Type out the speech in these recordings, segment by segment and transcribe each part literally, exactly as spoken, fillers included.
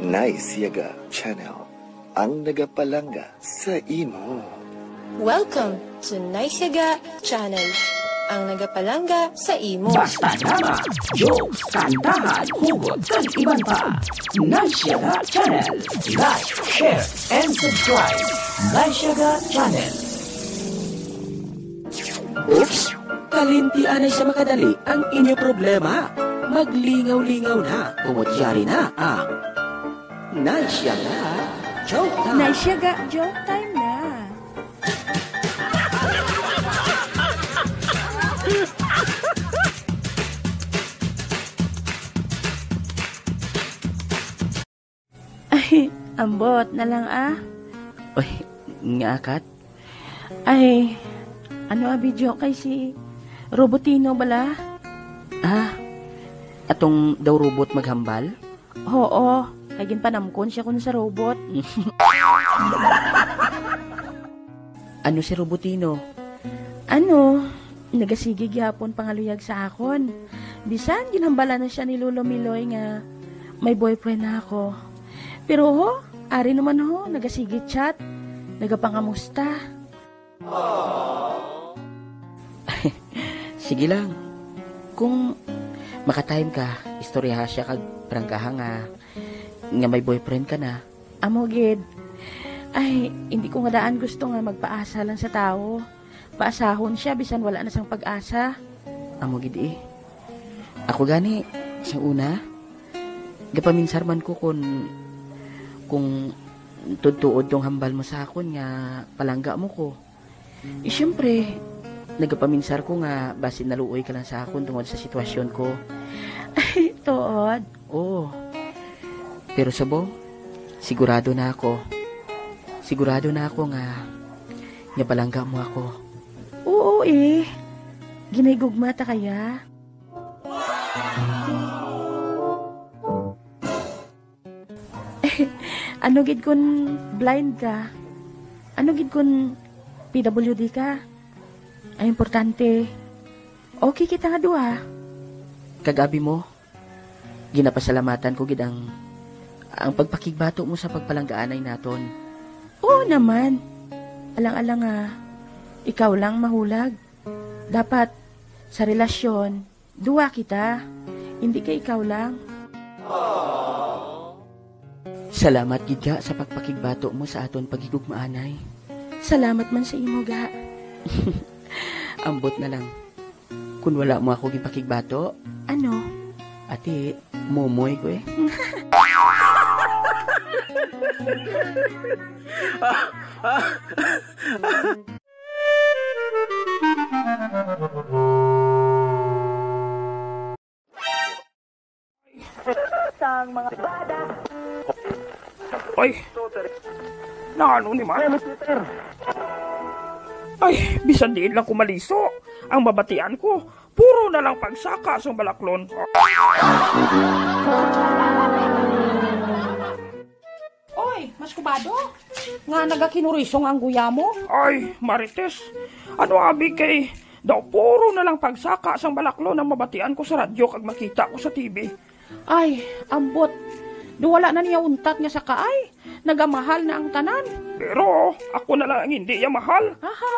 Nice Yaga Channel, ang nagapalangga sa imo. Welcome to Nice Yaga Channel, ang nagapalangga sa imo. Basta drama, jokes, kantahan, hugot, kag iban pa. Nice Yaga Channel. Like, share, and subscribe. Nice Yaga Channel. Oops! Kalimti anay sa makadali ang inyo problema. Maglingaw-lingaw na, tungod yari na ang Nice Yaga Joke Time. Nice Yaga Joke Time na. Ay, ambot na lang, ah. Uy, nga, Kat? Ay, ano, ah, video kay si Robotino bala? Ah, atong daw robot maghambal? Oo, kay ginpanamkon siya kun sa robot. Ano si Robotino? Ano, nagasigi gyapon pangaluyag sa akon. Bisan ginhambalan na siya ni Lolo Miloy nga may boyfriend na ako. Pero ho, ari naman ho, nagasigi chat, nagapangamusta. Sige lang. Kung makatime ka, istoryaha siya kag prangkaha nga, nga may boyfriend ka na. Amo gid. Ay, hindi ko nga daan gusto nga magpaasa lang sa tawo. Paasahon siya bisan wala na sang pag-asa. Amo gid eh. Ako gani, sa una, gapaminsar man ko kun, kung tuod-tuod tong hambal mo sa akon nga palangga mo ko. Eh, siyempre, nagapaminsar ko nga basi naluoy ka lang sa akon tungod sa sitwasyon ko. Ay, tuod? Oo. Pero subong, sigurado na ako. Sigurado na ako nga, nga palangga mo ako. Oo, eh. Ginahigugma ta kaya. Ano gid kun blind ka? Ano gid kun P W D ka? Ang importante, okay kita nga duha. Kag abi mo, ginapasalamatan ko gid ang, ang pagpakigbato mo sa pagpalanggaanay naton. Oo naman. Alang-alang nga, ikaw lang mahulag. Dapat, sa relasyon, duwa kita. Hindi kay ikaw lang. Salamat gid ka sa pagpakigbato mo sa aton paghigugmaanay. Salamat man sa imo, ga. Ambot na lang. Kun wala mo ako gipakigbato, ano? Ati, momoy ko eh. Sang mga bada. Oy! Naano ni man? Ay, bisan diin lang ko maliso, ang mabatian ko, puro na lang pagsaka sang balaklon. Oy, Mas Kubado, nga nagakinurisong ang guya mo? Ay, Marites, ano abi kay daw puro na lang pagsaka sang balaklon ang mabatian ko sa radyo kag makita ko sa T V. Ay, ambot. Do wala na niya untat nga saka ay. Nagamahal na ang tanan. Pero ako na lang ang hindi niya mahal. Aha.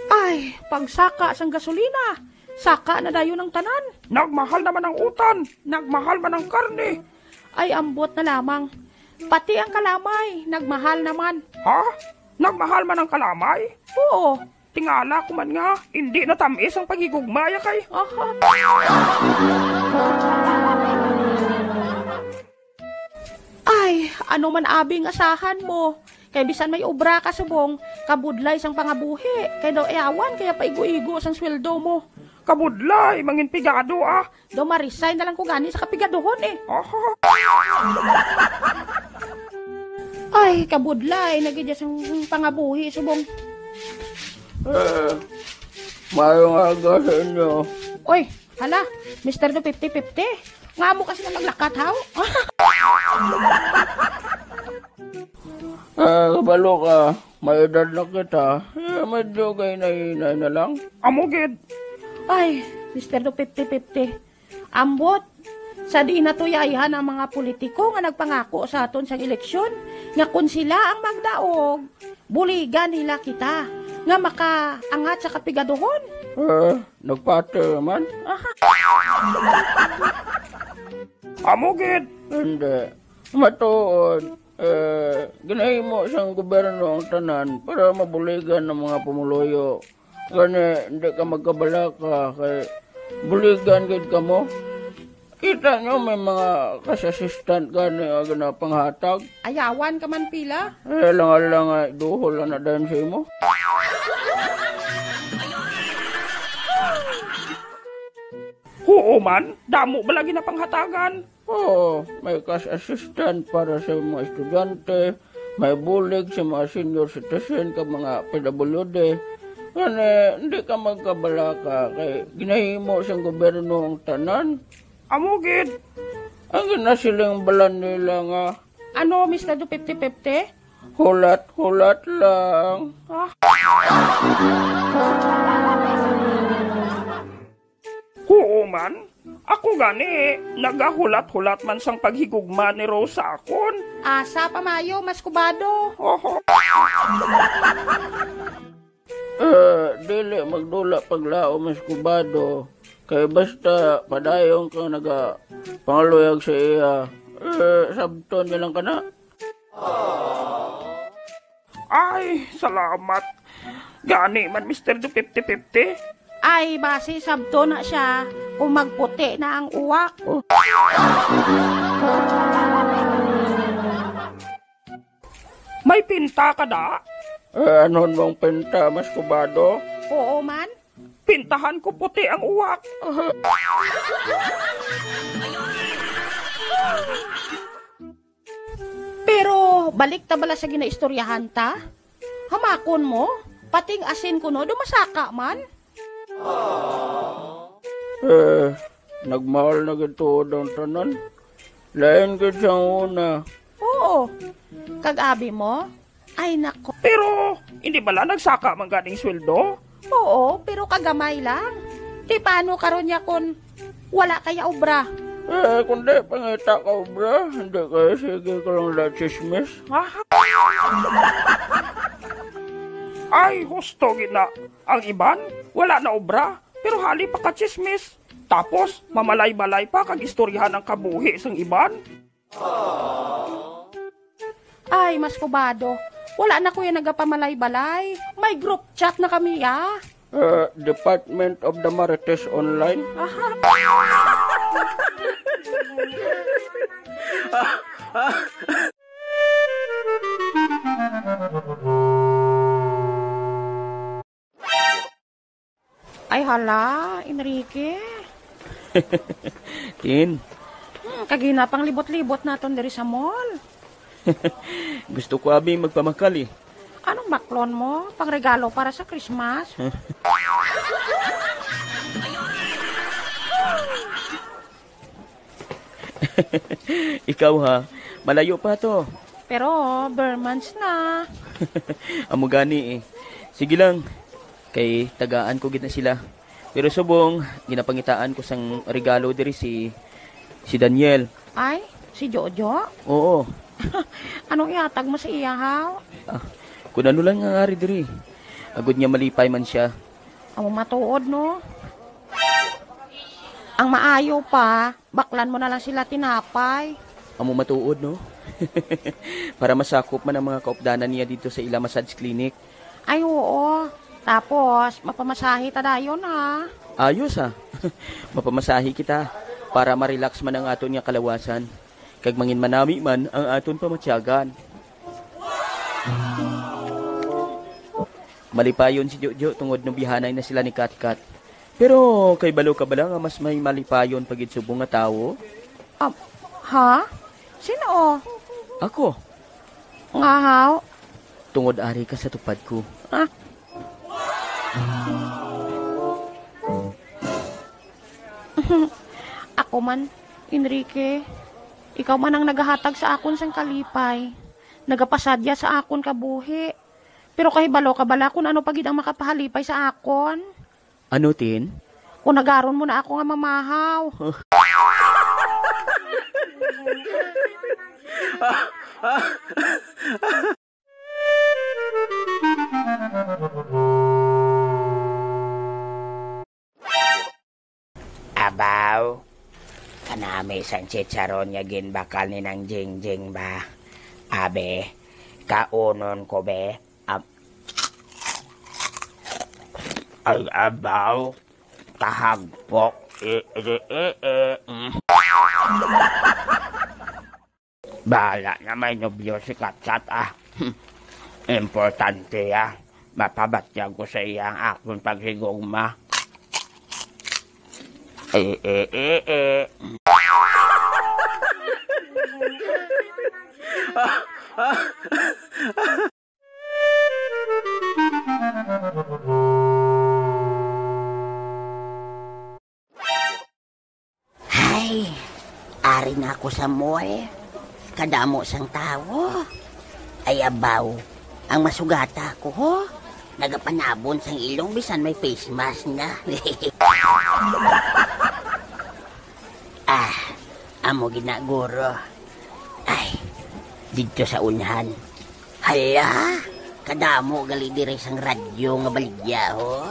Ay, pagsaka sang gasolina, saka na dayon ang tanan. Nagmahal naman ang utan, nagmahal man ang karne. Ay, ambot na lamang. Pati ang kalamay, nagmahal naman. Ha? Nagmahal man ang kalamay? Oo. Tingala ko man nga, hindi na tamis ang paghigugma ya kay. Aha. Ay, ano man abi ang asahan mo? Kay bisan may obra ka subong, kabudlay sang pangabuhi, kay daw yawan kaya paigo-igo sang sweldo mo. Kabudlay, mangin pigado, ah. Daw ma-resign na lang ko gani sa kapigaduhon, eh. Aha. Ay, kabudlay na gid sang pangabuhi subong. Eh, mayong aga sa inyo. Oy, hala, Mister Do fifty fifty. Nga mo kasi na maglakat, haw? Ah, kabalo ka, may edad na kita. Eh, medyo kay nahinay na lang. Amo gid. Ay, Mister Do fifty fifty. Ambot, sa diin natuyayhan ang mga politiko nga nagpangako sa aton sang eleksyon nga kon sila ang magdaog, buligan nila kita nga makaangat sa kapigaduhon. Eh, nagpati man? Aha. Amo gid. Hindi. Matuod. Eh, ginahimo sang gobyerno ang tanan para mabuligan ang mga pumuluyo. Gani, hindi ka magkabalaka, kay buligan gid kamo. Kita nyo, may mga cash assistant gani nga ginapanghatag. Ayawan ka man pila. Eh, lang-lang nga, duhol na dayon sa imo. Oo man, damo ba lagi na panghatagan? Oo, may cash assistant para sa mga estudyante, may bulig sa mga senior citizen kag mga P W D. Gani, hindi ka magkabalaka kay ginahimo sang gobyerno ang tanan. Amo gid. Ang ginasiling balan nila nga, ano, Mister Do fifty fifty? Hulat-hulat lang. Ah. Oo man. Ako gani, nagahulat-hulat man sang paghigugma ni Rose sa akon. Asa pa mayo, Mas Kubado? Oho. Eh, dili magdula paglaom, Mas Kubado. Kay basta padayon kang naga pangaluyag sa iya, eh, sabton niya lang kana. Ay, salamat. Gani man, Mister Do fifty fifty. Ay, basi sabto na siya kung magputi na ang uwak. Oh. May pinta ka da? Eh, anon mong pinta, Mas Kubado? Oo man. Pintahan ko puti ang uwak. Pero balik ta bala sa ginaistoryahan ta. Hamakon mo, pating asin kuno, dumasaka man. Eh, nagmahal na gid tuod ang tanan. Lain gid sang una. Oo. Kag abi mo, ay nako. Pero hindi bala nagsaka man ganing sweldo? Oo, pero kagamay lang. Ti paano karon niya kon wala kaya obra? Eh, kung di pangita ka obra, hindi kaya sige ka lang la chismis. Ah. Ay, husto gid na. Ang iban, wala na obra, pero hali pa ka chismis. Tapos, mamalay-balay pa kag istoryahan ang kabuhi sang iban. Ay, Mas Kubado. Wala na ko yung nagapamalay-balay. May group chat na kami, ah. Uh, Department of the Marites Online. Aha. Ay, hala, Enrique. Tin. Hmm, kagina pang libot-libot naton diri sa mall. Gusto ko abi magpamakal, eh. Anong baklon mo? Pangregalo para sa Christmas? Ikaw, ha? Malayo pa to. Pero, ber months na. Amo gani, eh. Sige lang. Kay tagaan ko gid na sila. Pero subong, ginapangitaan ko sang regalo diri si, si Daniel. Ay, si Jojo? Oo. Anong ihatag mo sa iya, haw? Ah, kung ano lang nga ari diri. Agod nga malipay man siya. Amo matuod, no? Ang maayo pa, baklan mo na lang sila tinapay. Amo matuod, no? Para masakop man ang mga kaupdanan niya dito sa ila massage clinic. Ay, oo. Tapos, mapamasahe ta dayon, ha? Ayos, ha? Mapamasahe kita para ma-relax man ang aton nga kalawasan. Kag manginmanami man ang aton pamatyagan. Malipayon si Jojo tungod nobyahanay na sila ni Katkat. Pero kay balo ka bala nga mas may malipayon pa gid subong nga tawo? Ah, ha? Sino? Ako. Nga haw? Tungod ari ka sa tupad ko. Ah. Ako man, Enrique, ikaw man ang nagahatag sa akon sang kalipay, nagapasadya sa akon kabuhi. Pero kahibalo ka bala kung ano pa gid ang makapahalipay sa akon? Ano, Tin? Unagaron mo na ako nga mamahaw. Abaw, kanami sang chicharon nga ginbakal ni Nang Jingjing ba? Abi, kaunon ko, be. Ab-, ay, abaw, kahagpok. Eh, eh, eh, eh, mm. Bahala na may nobyo si Katkat, ah. Importante, ah. Mapabatyag ko sa iya ang akon paghigugma. Eh, eh, eh, eh. Hay, ari na ako sa mall. Kadamo sang tawo. Ay, abaw, ang masugata ko, ho. Nagapanabon sang ilong bisan may face mask na. Ah, amo gid na, guro. Ay, didto sa unhan. Hala, kadamo gali diri sang radyo nga baligya, ho.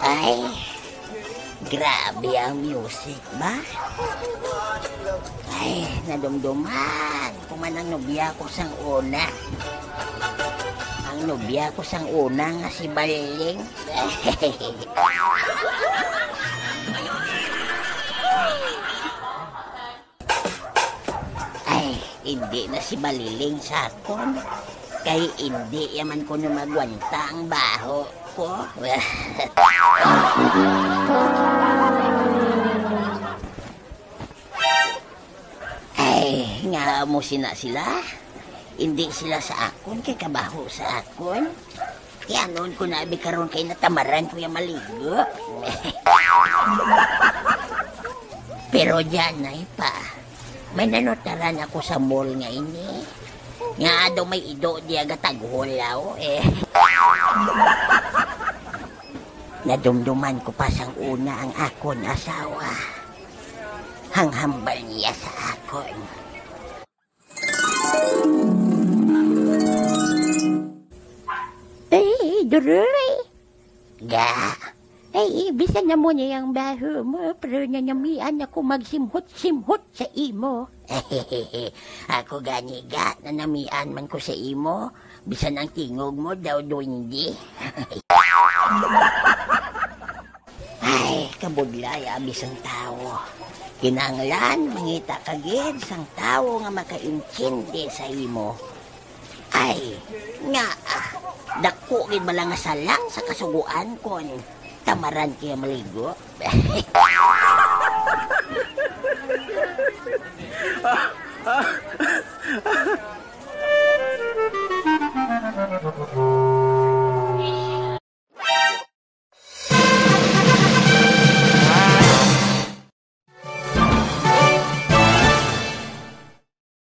Ay, grabe ang music ba? Ay, nadumduman ko man ang nobya ko sang una. Ang nobya ko sang una nga si Baling. Ay, indi na si Baliling sa akon. Kay indi ya man kuno magwanta ang baho ko. Ay, nga mo sina sila? Indi sila sa akon, kay kabaho sa akon. Kay anon ko na abi karon kay natamaran ko ya maligo. Pero diyan na pa. May nanutaran ako sa mall nga ini. Nga daw may ido diya gataghulaw, eh. Nadumduman ko pa sang una ang akon asawa. Hanghambal niya sa akon. Eh, Duroy. Ga. Ay, bisan na mo niya ang baho mo, pero nanamian ako magsimhot-simhot sa imo. Ako gani, ga, nanamian man ko sa imo, bisan ang tingog mo daw duwende. Ay, kabudlay abi sang tawo. Kinahanglan mangita ka gid sang tawo nga makaintindi sa imo. Ay, nga, ah, dako gid bala nga salang sa kasugoan kon tamaran kaya maligo.